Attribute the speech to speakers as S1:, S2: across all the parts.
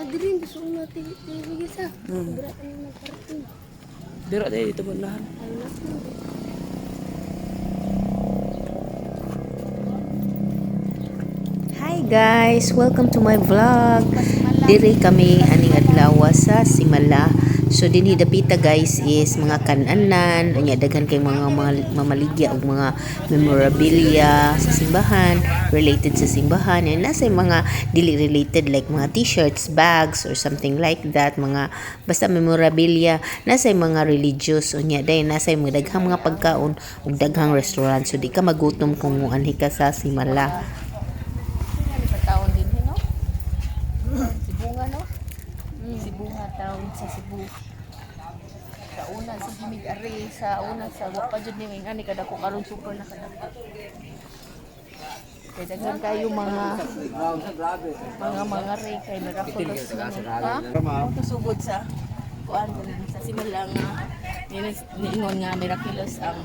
S1: Dili gusto ko natin tibigil sa. Dira kami nagparking.
S2: Dira tayo dito bandahan.
S1: Ay na.
S3: Hi guys! Welcome to my vlog! Diri kami aning adlaw sa Simala. So dinhi dapita guys is mga kananan, unya daghan kay mga mamaligya og mga memorabilia sa simbahan, related sa simbahan, and nasa mga dili related like mga t-shirts, bags or something like that, mga basta memorabilia, nasa mga religious unya day nasa mga daghang mga pagkaon ug daghang restaurant. So di ka magutom kung muanhi ka sa Simala.
S4: Taon din no? Sibunga no? Sibunga town sa Cebu. Sa una sa Gimig Are, sa una sa wa pa jud ni ani kadako karon, super na kadako. Kay daghan kayo mga re kay miraculous na ni. Ha? Sugod sa kuan sa simula nga niingon nga miraculous ang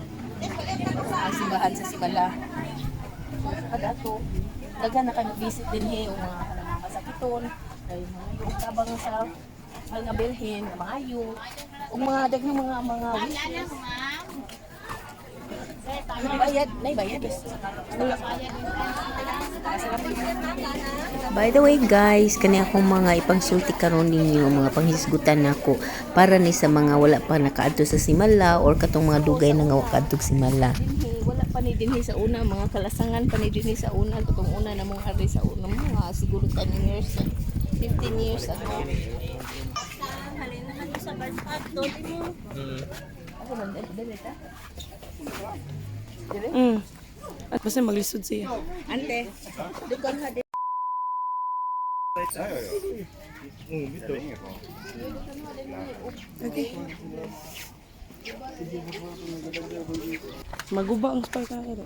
S4: simbahan sa Simala. Kada ato daghan na kami visit din he og mga kanang mga kasakiton kay mga yung tabang sa mga bilhin nga maayo ug mga daghang mga wishes. Bayad, nay bayad. Wala.
S3: By the way guys, kani akong mga ipangsulti karon ninyo, mga panghisgutan nako para ni sa mga wala pa nakaadto sa Simala or katong mga dugay na nga wa kaadto sa Simala.
S4: Dinhi wala pa ni dinhi sa una, mga kalasangan pa ni dinhi sa una, katong una na mong ari sa una, mga siguro 10 years, 15 years ago. Ako man dali ta.
S2: At basta maglisod siya.
S4: Ante, dukan ha.
S2: Okay. Maguba ang spark na ito.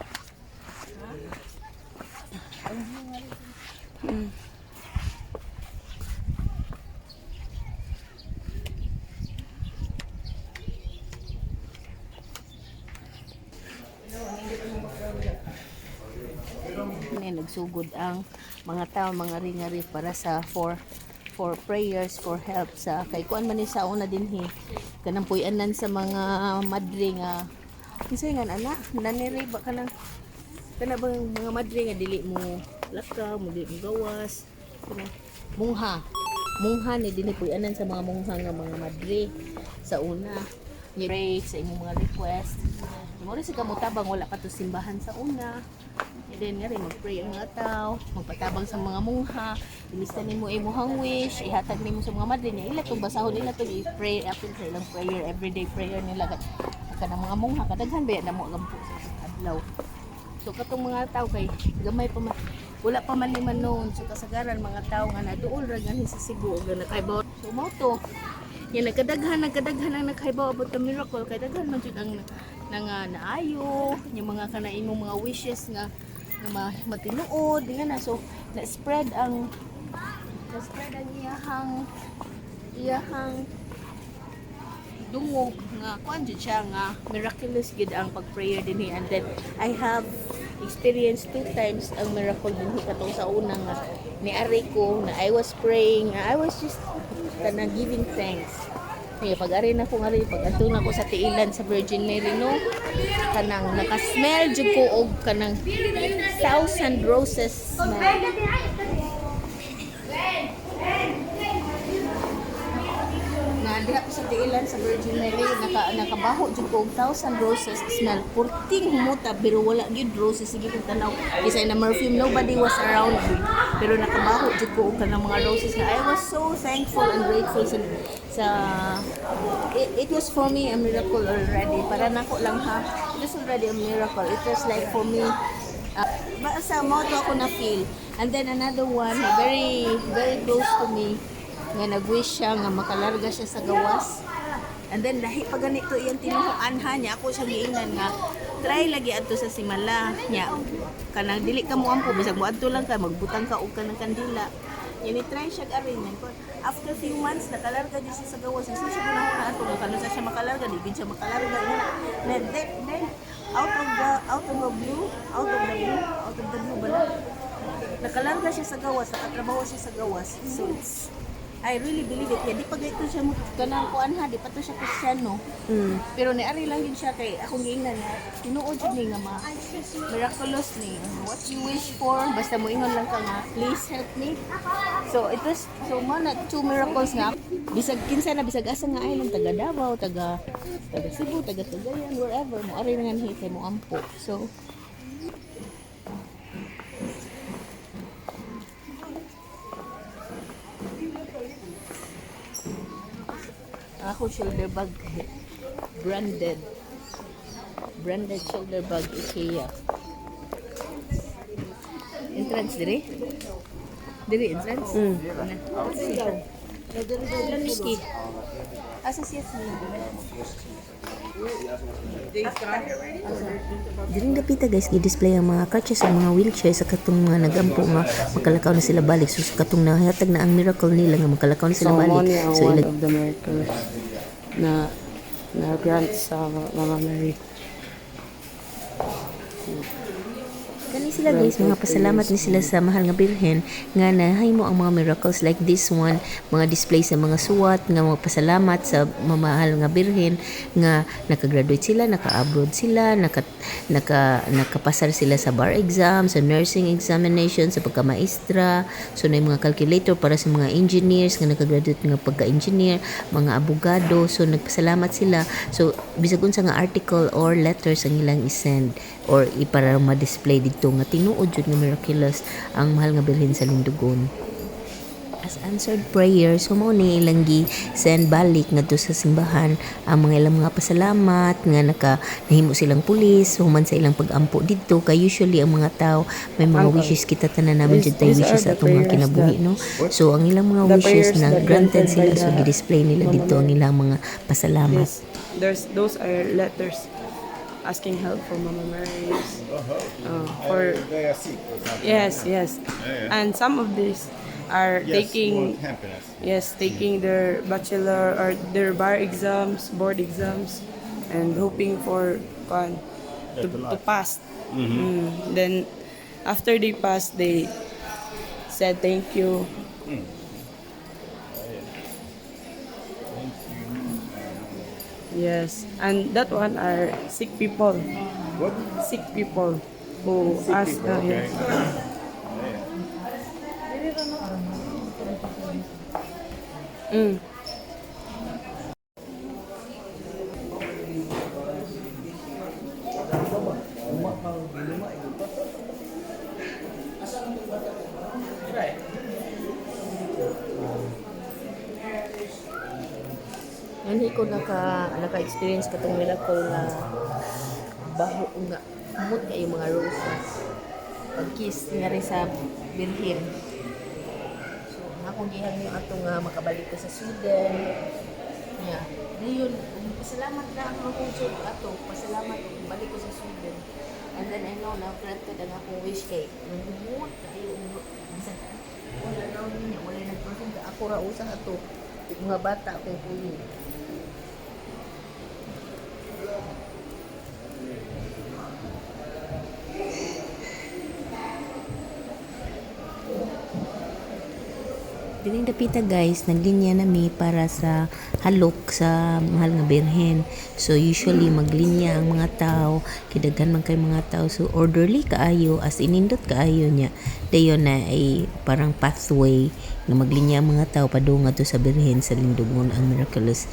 S4: Ni nagsugod ang mga tao mga ringari para sa for prayers, for help sa kay kuan man ni sa una dinhi kanang puy-anan sa mga madre nga kinsa nga ana naniri ba kanang kana bang mga madre nga dili mo lakaw mo, dili mo gawas, kanang mungha mungha ni dinhi, puy-anan sa mga mungha nga mga madre sa una. Ni pray sa imong mga request mo rin sa kamutabang, wala pa to simbahan sa una. And then nga rin, mag-pray ang mga tao, magpatabang sa mga mungha, ilista nimo imong wish, ihatag nimo sa mga madre niya, ila tong basahon, ila tong i-pray, apil sa ilang prayer, everyday prayer nila. Kanang mga mungha, kadaghan ba yan mo gampo sa adlaw. So katong mga tao kay gamay pa man, wala pa man ni man noon. So kasagaran mga tao nga naduol ra gani sa Cebu ug nakaibaw. So mao to. Yan nagkadaghan ang nakaibaw about the miracle kay daghan man jud ang nanga naayo, yung mga kana imong mga wishes nga nga matinuod nga na, so na-spread ang iyahang dungog nga kuan jud siya nga miraculous gid ang pag-prayer dinhi. And then I have experienced two times ang miracle dinhi. Katong sa una nga niari ko na I was praying, I was just kanang giving thanks. Kaya pag ari na ko nga rin, pag adto na ko sa tiilan sa Virgin Mary no, kanang naka-smell jud ko og kanang thousand roses smell. Na diha ko sa tiilan sa Virgin Mary, nakabaho jud ko og thousand roses smell, purting humuta pero wala gyud roses, sige kong tanaw kaysa na perfume. Nobody was around me pero nakabaho jud ko og kanang mga roses nga I was so thankful and grateful sa it was for me a miracle already. Para nako lang ha, it was already a miracle. It was like for me, basta mo to ako na feel. And then another one very very close to me nga nag-wish siya nga makalarga siya sa gawas. And then lahi pa ganito iyang tinuoan ha niya, ako siya giingnan nga try lagi adto sa Simala niya, kanang dili ka moampo, bisag moadto lang ka, magbutang ka og kanang kandila. Yan try siya arin yan. After few months nakalarga jud siya sa gawas. Kasi siya gunahon ato nga kanu sa siya makalarga, di gid siya makalarga. Yan. Then out of the blue, out of the blue, out of the blue bala. Nakalarga siya sa gawas, nakatrabaho siya sa gawas. So it's I really believe it. Kaya di pa gito siya kanang kuan ha, di pa to siya Kristiyano. Pero niari lang yun siya kay akong giingnan nga tinuod jud ni nga ma miraculous ni what you wish for, basta mo ingon lang ka nga, "Please help me." So it was so mo na two miracles nga bisag kinsa na, bisag asa nga island, taga Davao, taga Cebu, taga Cagayan, wherever mo ari nga ni kay mo ampo. So ako shoulder bag, branded shoulder bag, IKEA. Entrance dire, dire entrance. Mickey, asa siya sa
S3: Diring dapita guys, gi-display ang mga crutches ang mga wheelchair sa katong mga nagampo nga makalakaw na sila balik. So sa katong nahatag na ang miracle nila nga makalakaw na sila
S2: So,
S3: balik.
S2: mo ni ang
S3: So
S2: one
S3: ilag
S2: of the miracles na grant sa Mama Mary.
S3: Kani sila guys, mga pasalamat ni sila sa mahal nga Birhen nga nahimo ang mga miracles like this one, mga display sa mga suwat nga mga pasalamat sa mamahal nga Birhen nga nakagraduate sila, naka-abroad sila, naka nakapasar sila sa bar exam, sa nursing examination, sa pagkamaestra, so na mga calculator para sa mga engineers nga nakagraduate nga pagka-engineer, mga abogado, so nagpasalamat sila. So bisag unsa nga article or letters ang ilang isend or ipara ma-display didto nga tinuod jud nga miraculous ang mahal nga Birhen sa Lindugon. As answered prayer, so mao ni ilang gi send balik ngadto sa simbahan ang mga ilang mga pasalamat nga naka nahimo silang pulis human sa ilang pag-ampo didto, kay usually ang mga tao may mga
S2: Uncle,
S3: wishes. Kita tanan namin jud tay
S2: these
S3: wishes
S2: are
S3: sa
S2: the
S3: atong mga
S2: prayers
S3: kinabuhi,
S2: that
S3: no? So ang ilang mga
S2: the
S3: wishes
S2: prayers
S3: na
S2: that
S3: granted
S2: granted by
S3: sila, so
S2: the
S3: gi-display nila
S2: Mama
S3: didto ang
S2: Mary.
S3: ilang mga pasalamat.
S2: Yes, there's those are letters asking help for Mama Mary's. For
S5: They are sick or something.
S2: Yes, and some of these are
S5: Yes,
S2: taking
S5: want happiness.
S2: Yes, taking their bachelor or their bar exams, board exams, and hoping for kwan, to
S5: Better life.
S2: pass. Then after they pass, they said thank you. Yes, and that one are sick people,
S5: What?
S2: sick people who
S5: Sick
S2: ask.
S5: people, okay.
S2: Yes.
S4: Hindi ko naka-experience katong miracle nga baho nga humot kayo mga roses. Pag-kiss nga rin sa Birhen. So, ang akong gihang yung ato nga makabalik ko sa Sweden. Yeah. Ngayon, pasalamat na ang akong job ato. Pasalamat kung balik ko sa Sweden. And then I know na granted ang akong wish kay nagumot kayo bisan all around niya wala nag-perform ka, ako ra usa ato mga bata akong kuyin.
S3: Diring dapita guys, naglinya nami para sa halok sa mahal nga Birhen. So usually maglinya ang mga tao, kidaghan man kay mga tao. So orderly kaayo, as inindot kaayo niya. Dayon na ay parang pathway nga maglinya ang mga tao padung ngadto sa Birhen sa Lindugon, ang Miraculous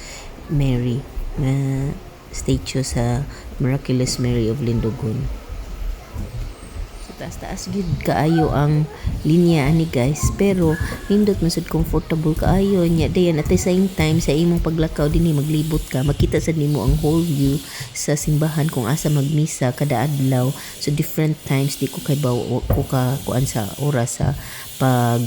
S3: Mary nga statue sa Miraculous Mary of Lindogon. So taas-taas gyud kaayo ang linya ani guys, pero nindot man sad, comfortable kaayo nya. Dayon at the same time sa imong paglakaw dinhi, maglibot ka, makita sad nimo ang whole view sa simbahan kung asa magmisa kada adlaw. So different times, di ko kay baw ko ka kuan sa oras sa pag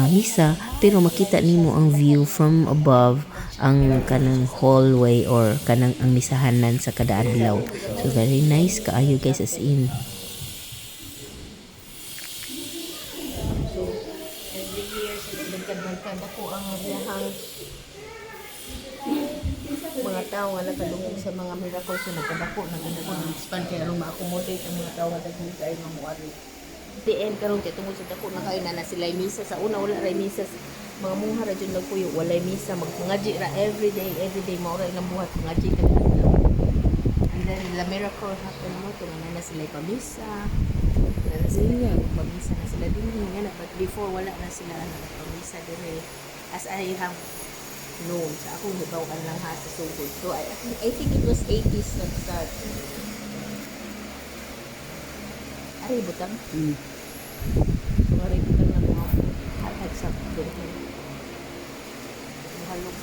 S3: misa, pero makita nimo ang view from above ang kanang hallway or kanang ang misahanan sa kada adlaw. So very nice kaayo guys, as in.
S4: So, every year, sa nagkadagkad ako ang iyahang mga tao nga nakadungog sa mga miracles. So, nagkadako, nagkadako, nag-expand kaya aron ma-accommodate ang mga tao nga daghan kaayo nga moari. The end karon kay tungod sa dako na kayo na na sila misa. Sa una wala ray misa. Mga mungha ra jud nagpuyo, walay misa, magpangaji ra everyday, everyday mao ra ilang buhat, pangaji kada adlaw. And then the miracle happened mo to nga na sila pamisa. Na na sila pamisa na sila dinhi nga na, but before wala na sila nagpamisa dinhi as I have known sa akong hibaw-an lang ha sa sugod. So I think it was 80s nag-start. Ari butang. So ari butang na mga hatag sa dinhi. Halog.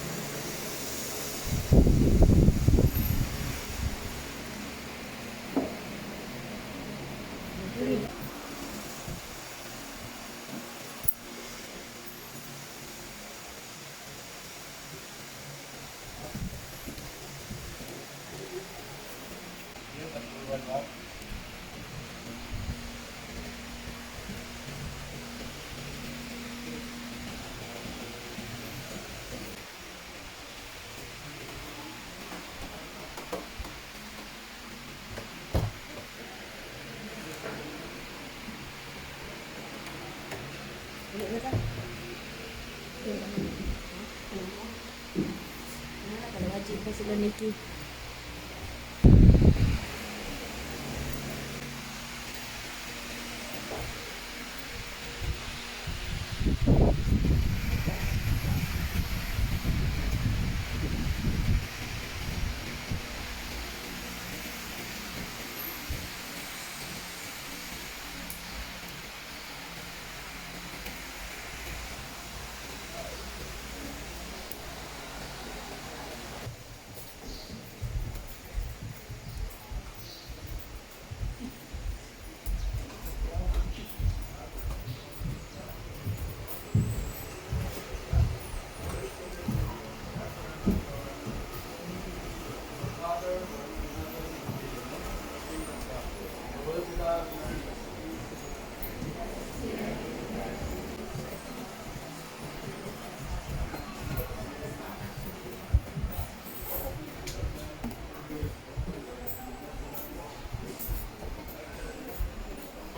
S4: Nangaji pa sila Nikki.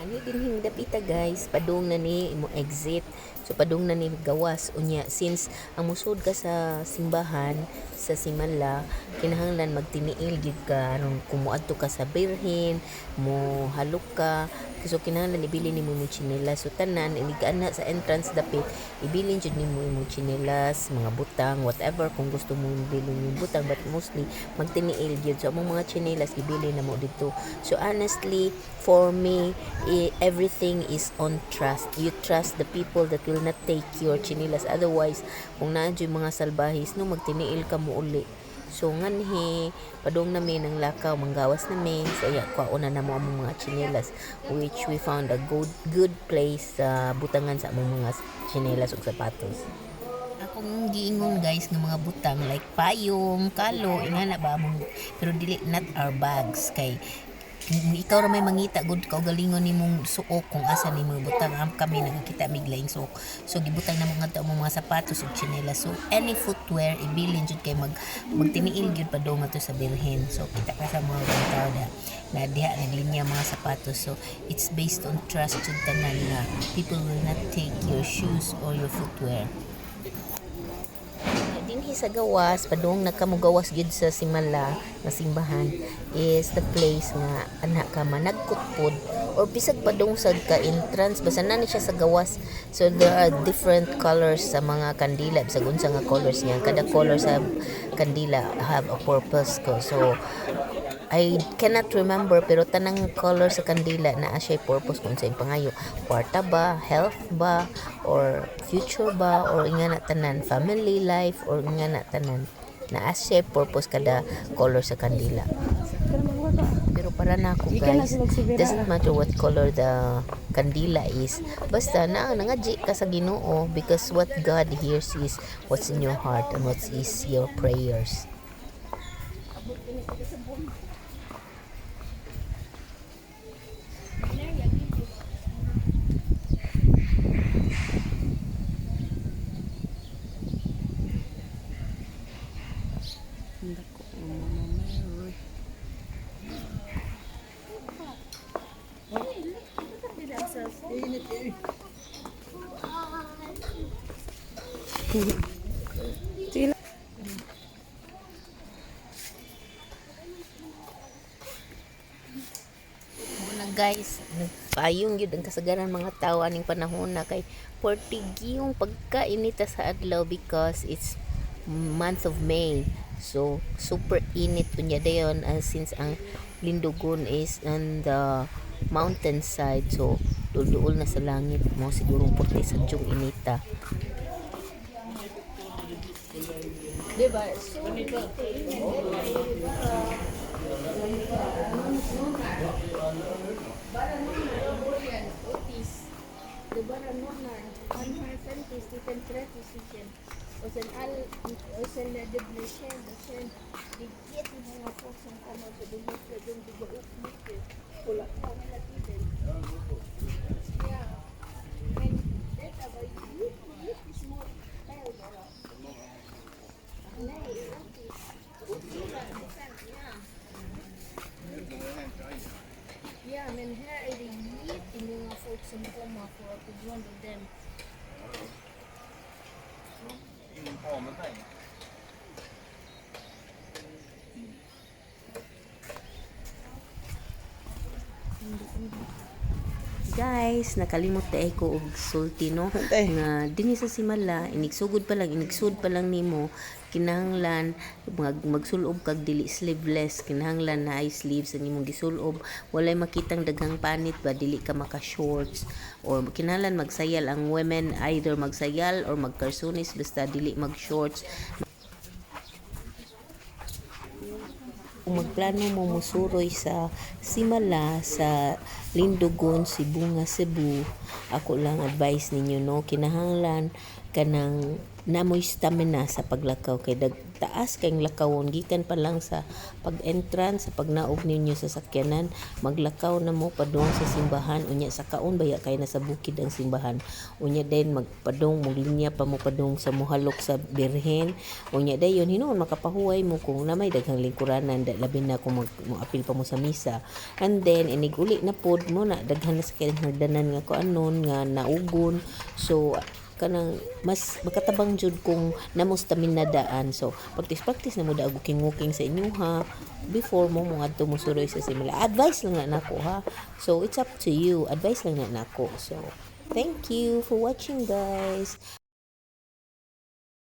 S4: Ani din hingdapita guys, padung na ni imo exit. So padung na ni gawas unya since ang musod ka sa simbahan sa Simala, kinahanglan magtiniil gyud ka aron kung moadto ka sa Birhen, mo halok ka. So kinahanglan ibilin nimo imong tsinelas. So tanan inig ana sa entrance dapit, ibilin jud nimo imong tsinelas, mga butang, whatever kung gusto mo ibilin yung butang, but mostly magtiniil gyud. So among mga tsinelas ibilin na mo didto. So honestly, for me, everything is on trust. You trust the people that will not take your chinelas. Otherwise, kung naa jud mga salbahis, no, magtiniil ka mo uli. So nganhi, padung nami ng lakaw, manggawas nami. So iya, kuhaon na namo among mga chinelas, which we found a good good place sa butangan sa among mga chinelas ug sapatos. Akong giingon guys nga mga butang like payong, kalo, ingana ba among, pero dili not our bags kay kung ikaw ra may mangita gud kaugalingon nimong suok kung asa nimo butang. Am kami nakakita mig laing suok, so gibutang namo ngadto among mga sapatos ug tsinelas. So any footwear ibilin jud kay magtiniil gyud padung ngadto sa Birhen. So kita ka sa mga tao na na diha naglinya mga sapatos. So it's based on trust jud tanan nga people will not take your shoes or your footwear. Dinhi sa gawas, padung nagkamugawas gyud sa Simala nga simbahan, is the place nga ana ka managkot pod or bisag padung sad ka entrance, basta na ni siya sa gawas. So there are different colors sa mga kandila, bisag unsa nga colors niya, kada color sa kandila have a purpose ko. So I cannot remember, pero tanang color sa kandila naa siya purpose kung sa pangayo, kwarta ba, health ba, or future ba, or ingana tanan, family life, or ingana tanan, naa siya purpose kada color sa kandila. Pero para na ako guys, doesn't matter what color the kandila is, basta na nangaji ka sa Ginoo, because what God hears is what's in your heart and what is your prayers.
S2: Dako ng Mama Mary. Sige lang.
S3: Muna guys, nagpayong yun ang kasagaran mga tao aning panahon na kay portigi yung pagkainita sa adlaw because it's month of May. So, super init unya dayon since ang Lindogon is on the mountain side. So, duol na sa langit mo sigurong puti sa tiyong inita.
S4: Diba? So,
S1: Det bara någon han har 50 stycken, 30 stycken. Och sen, och sen när det blir känt och sen det är jättemånga folk som kommer så då måste de bygga upp mycket. Hålla på hela tiden. Ja. Men detta var jätte, jättesmå fel bara. Nej, 84%, ja. Ja, men här är det jättemånga folk som kommer för på grund av dem.
S5: Ingen med pengar.
S3: Guys, nakalimot na ko og sulti, no, nga dinhi sa Simala inigsugod pa lang, inigsud pa lang nimo, kinahanglan magsulob kag dili sleeveless, kinahanglan na ay sleeves ang imong gisulob, walay makitang daghang panit ba, dili ka maka shorts or kinahanglan magsayal ang women, either magsayal or magkarsunis, basta dili mag shorts. Kung magplano mo musuroy sa Simala sa Lindogon, Sibonga, Cebu, ako lang advice ninyo, no, kinahanglan kanang namoy stamina sa paglakaw kay dag taas kay lakawon gikan pa lang sa pag-entrance, sa pagnaog ninyo sa sakyanan, maglakaw na mo padung sa simbahan. Unya sa kaon baya kay nasa bukid ang simbahan. Unya din magpadung moglinya pa mo padung sa muhalok sa Birhen. Unya dayon hinuon makapahuway mo kung na may daghang lingkuranan da, labi na kung moapil pa mo sa misa. And then inig uli na pod mo na daghan na sa kay hagdanan nga kuanon nga naugon. So kanang mas makatabang jud kung namo stamina daan. So practice practice na mo da walking walking sa inyo ha before mo mo suroy sa Simala. Advice lang na nako ha. So it's up to you. Advice lang na nako. So thank you for watching, guys.